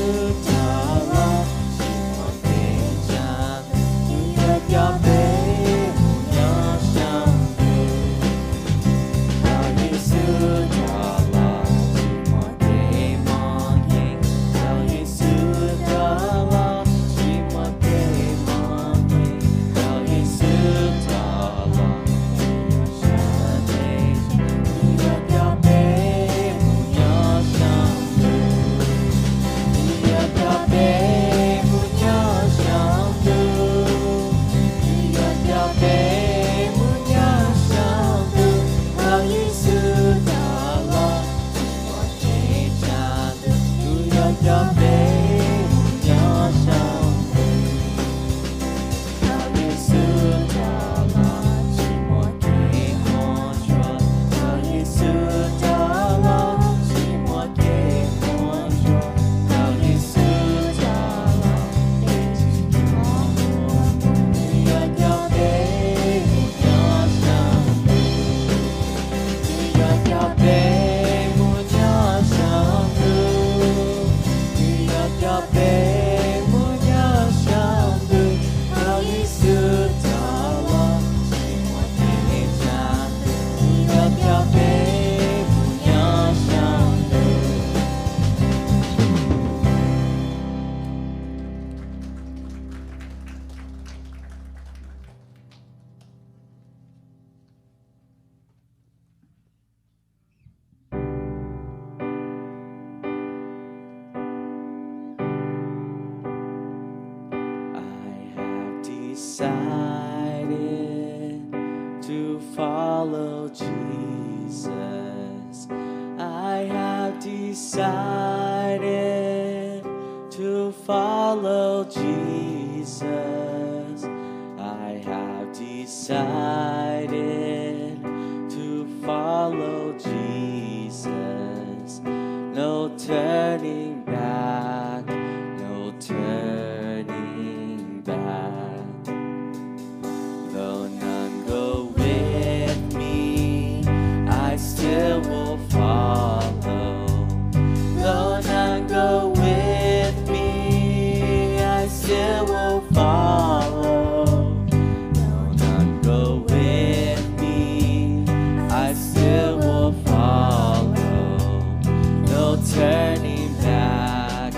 Xub thawj los tsis muaj kev tsa, twb yog cov peb mus nyob saum ntuj. Thaum Yexus rov los tsis muaj kev mob nkeeg, thaum Yexus rov los tsis muaj kev mob nkeeg, thaum Yexus rov los twb yog cov peb mus nyob saum ntuj. Twb yog cov peb mus nyob saum ntuj. Twb yog cov peb mus nyob saum ntuj. Thaum Yexus rov los tsis muaj kev tsa, twb yog cov peb mus nyob saum ntuj. Thaum Yexus rov los tsis muaj kev muaj ntsuag, thaum Yexus rov los tsis muaj kev muaj ntsuag, thaum Yexus rov los peb tsis muaj muaj, twb yog cov peb mus nyob saum ntuj. Twb yog cov peb mus nyob saum ntuj. Twb yog cov peb mus nyob saum ntuj. Thaum Yexus rov los tsis muaj kev tsa, twb yog cov peb mus nyob saum ntuj. I have decided to follow Jesus. I have decided to follow Jesus. I have decided to follow Jesus. No turning back, no turning back. Though none go with me, I still will follow. Though none go with me, I still will follow. Though none go with me, I still will follow. No turning back.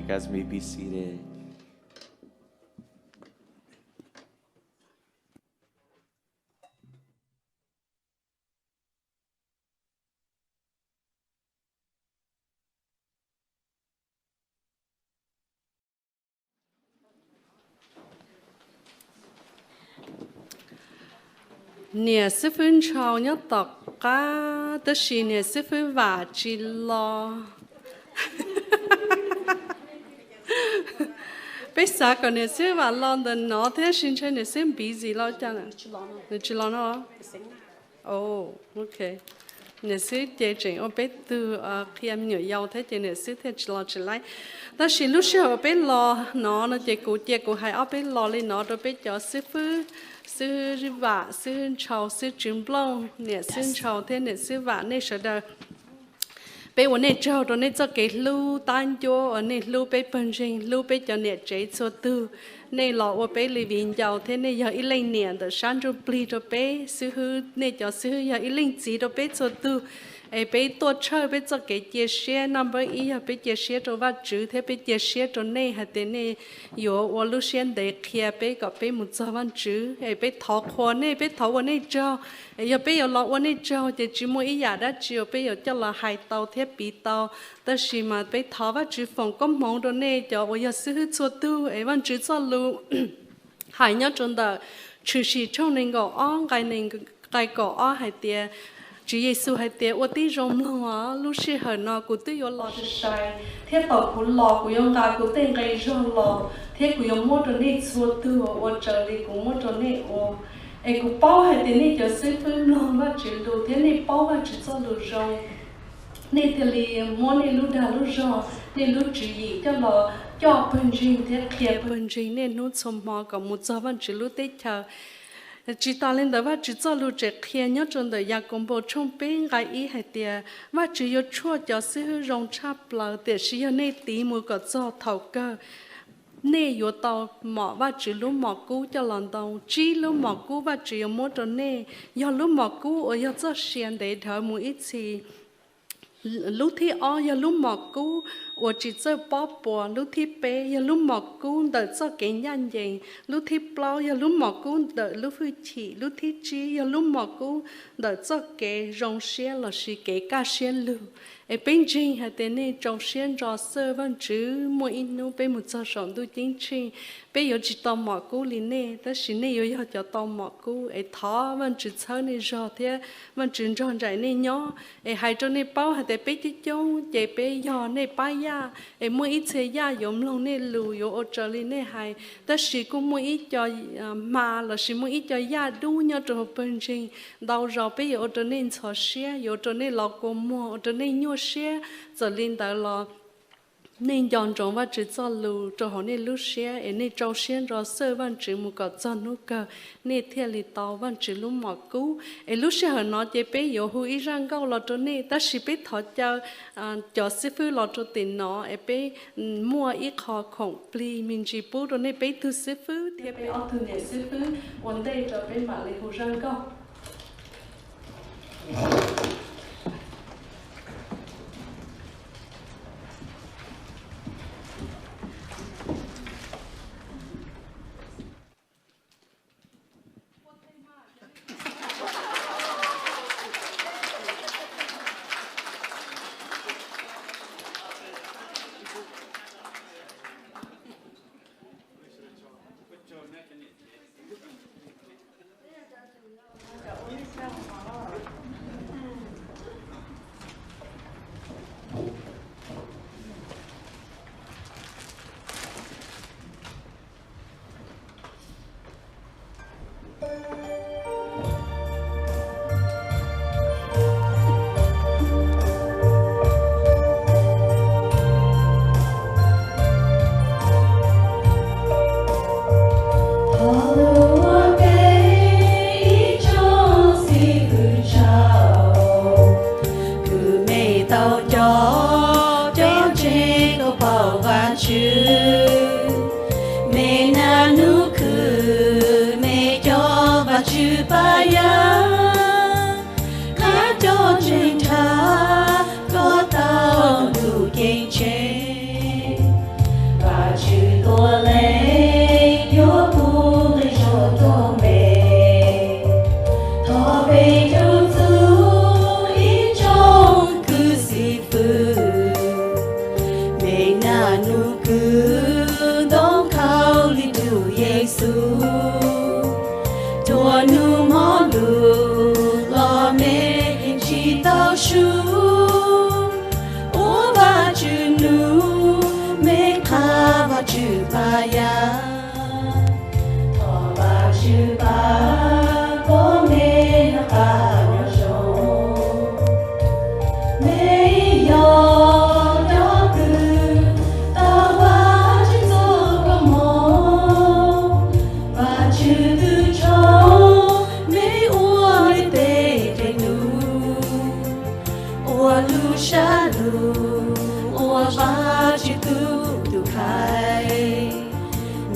Guys may be seated. Niam xib fwb Ntshaus nyob tom qab, tab sis niam xib fwb Vam tsis los. Peb xav kom niam xib fwb Vam los ntawm no thiab, sis ntshe niam xib fwb busy los cas, nws tsis los no. Niam xib fwb ces tseem ua peb tug qhia me nyuam yaus thiab ces niam xib fwb thiaj tsis los tsis laib. Tab sis lub sij hawm uas peb los no no ces kuv cia kuv hais ob peb lo li no rau peb cov xib fwb, xib fwb Vam, xib fwb Ntshaus, xib fwb Tswv Nplooj, niam xib fwb Ntshaus thiab niam xib fwb Vam, nej sawv daws. Peb ua nej tsaug rau nej txoj kev hlub tab ncuab uas nej hlub peb pawg ntseeg, hlub peb cov niam tsev txhua tug. Nej los ua peb li viv ncaus thiab nej yog ib leej niam ntawm sab ntsuj plig rau peb xib fwb, nej cov xib fwb yog ib leej txiv rau peb txhua tug. Es peb tuaj tshawj peb txoj kev cia siab, naj npawb ib yog peb cia siab rau Vajtswv thiab peb cia siab rau nej hais tias nej yuav ua lub siab ntev qhia peb kom peb mus txog Vajtswv. Es peb thov qhuas nej, peb thov ua nej tsaug. Es yog peb yuav los ua nej tsaug ces tsis muaj ib yam dab tsi uas peb yuav coj los hais tau thiab piv tau. Tab sis mas peb thov Vajtswv foom koob hmoov rau nej cov uas yog xib fwb txhua tug. Es Vajtswv txoj lus hais nyob rau ntawm Tshwm Sim tshooj nees nkaum ob nqai kaum ob hais tias, Tswv Yexus hais tias, ua tib zoo mloog os, lub sij hawm no kuv twb yuav los sai sai, thiab thaum kuv los kuv yuav nqa kuv tej nqi zog los, thiab kuv yuav muab rau nej txhua tug ua raws li kuv muab rau nej ua. Es kuv paub hais tias nej cov xib fwb mloog Vajtswv lus thiab nej paub Vajtswv txoj lus zoo, nej thiaj li muab nej lub dag lub zog, nej lub tswv yim coj los coj pawg ntseeg thiab qhia pawg ntseeg niaj hnub txhua hmo kom mus txog Vajtswv lub teb chaws. Tsis tas li ntawd, Vajtswv txoj lus tseem qhia nyob rau ntawm Yakaunpaus tshooj peb nqai ib hais tias, Vajtswv yuav tshuaj cov xib hwb zoo tshaj plaws, tiam sis yog nej tiv mus kom txog thaum kawg, nej yuav tau mom Vajtswv lub mom kub coj los ntau. Tsib lub mom kub Vajtswv yuav muab rau nej, yog lub mom kub uas yog txoj sia ntev dhawv mus ib txhis. Lub thib ob yog lub mom kub uas tsis txawj pob puas. Lub thib peb yog lub mom kub ntawm txoj kev ncaj ncees. Lub thib plaub yog lub mom kub ntawm lub hwj chim. Lub thib tsib yog lub mom kub ntawm txoj kev zoo siab lossis kev kaj siab lug. Es peb ntseeg hais tias nej rau siab ntso txhawb Vajtswv, muaj ib hnub peb mus txog saum ntuj ceeb tsheej, peb yuav tsis tau mom kub li nej, tab sis nej yuav yog cov tau mom kub. Es thov Vajtswv txhawb nej zog thiab Vajtswv nrog nraim nej nyob. Es hais rau nej paub hais tias peb coob coob ces peb yog nej pab yaj, es muaj ib txhia yaj yuav mloog nej lus, yuav ua raws li nej hais, tab sis kuj muaj ib co hma lossis muaj ib co yaj dub nyob rau hauv pawg ntseeg. Ntau zaus peb yuav ua rau nej ntxhov siab, yuav ua rau nej los kua muag, ua rau nej nyuaj siab. Txawm li ntawd los nej nco ntsoov Vajtswv txoj lus rau hauv nej lub siab, es nej rau siab ntso txhawb Vajtswv mus kom txog hnub kawg, nej thiaj li tau Vajtswv lub mom kub. Es lub sij hawm no ces peb yuav hu ib zaj nkauj los rau nej, tab sis peb thov caw cov xib fwb los rau tim no, es peb muaj ib qho khoom plig me ntsis pub rau nej peb tug xib fwb thiab peb ob tug niam xib fwb ua ntej rau peb mam li hu zaj nkauj. Thov lus ua ke ib tsoom xib hwb tsaug, kwv mej tau cov, cov ntseeg tau paub Vajtswv. Mej naj nub khwv mej cov Vajtswv pab yaj, qhab cov ntseeg nrhab kom tau ntuj ceeb tsheej. Tswv Paj Yaj, thov Vajtswv pab kom me noj qab nyob zoo. Me yog cov kws tau Vajtswv txoj koob hmoov, Vajtswv twb tshoov me ua nws tej dej num, ua lub sab lug ua Vajtswv tub tus khai.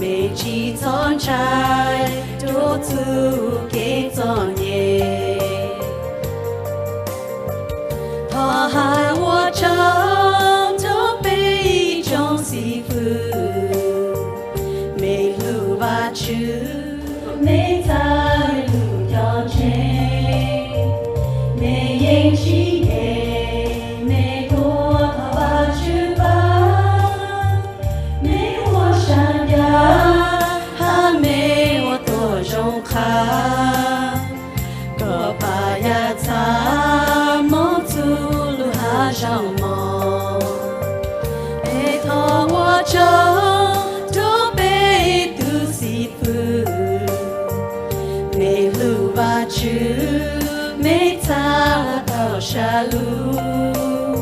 Me tsis txhob ntshai rau txuj kev txom nyem. Thov hais ua tsaug rau peb ib tsoom xib fwb, me hlub Vajtswv, me txhawb me lub coj ntseeg, me yeej tsis nkees, me tuag thov Vajtswv pab, me ua sab ncaj hab me ua tuag zoo qhab, kom Paj Yaj txhaj mob txuj lub hav zoov mos. Es thov ua tsaug rau peb tus xib fwb, me hlub Vajtswv, me txhaj ua tau sab lug,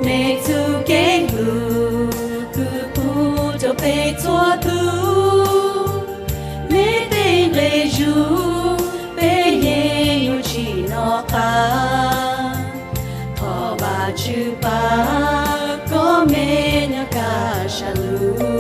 me txuj kev hlub kws pub rau peb txhua tus, me tej nqe zug peb yeej yuav tsis noj qab. Thov Vajtswv pab kom me nyob kaj sab lug.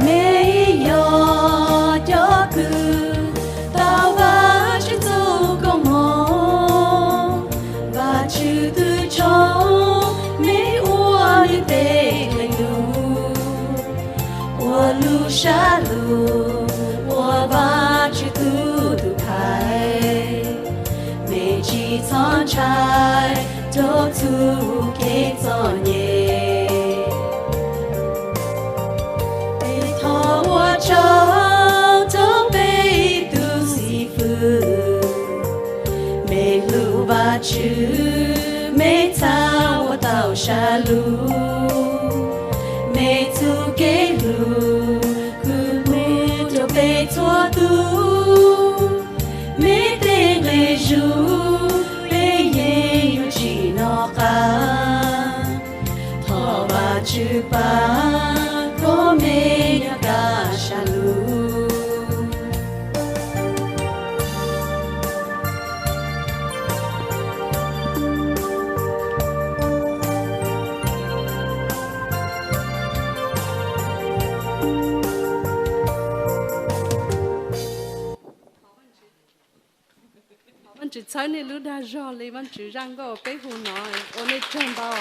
Me yog cov kws tau Vajtswv txoj koob hmoov, Vajtswv twb tshoov me ua nws tej dej num, ua lub sab lug ua Vajtswv tub tus khai. Me tsis txhob ntshai rau txuj kev txom nyem. Es thov ua tsaug rau peb tus xib fwb, me hlub Vajtswv, me txhaj ua tau sab lug, me txuj kev hlub kws pub rau peb txhua tus, me tej nqe zug peb yeej yuav tsis noj qab. Thov Vajtswv pab kom me nyob kaj sab lug. Vaajtswv txhawb nej lub dag zog li Vaajtswv zaj nkauj peb hu no, ua nej tsaug ntau.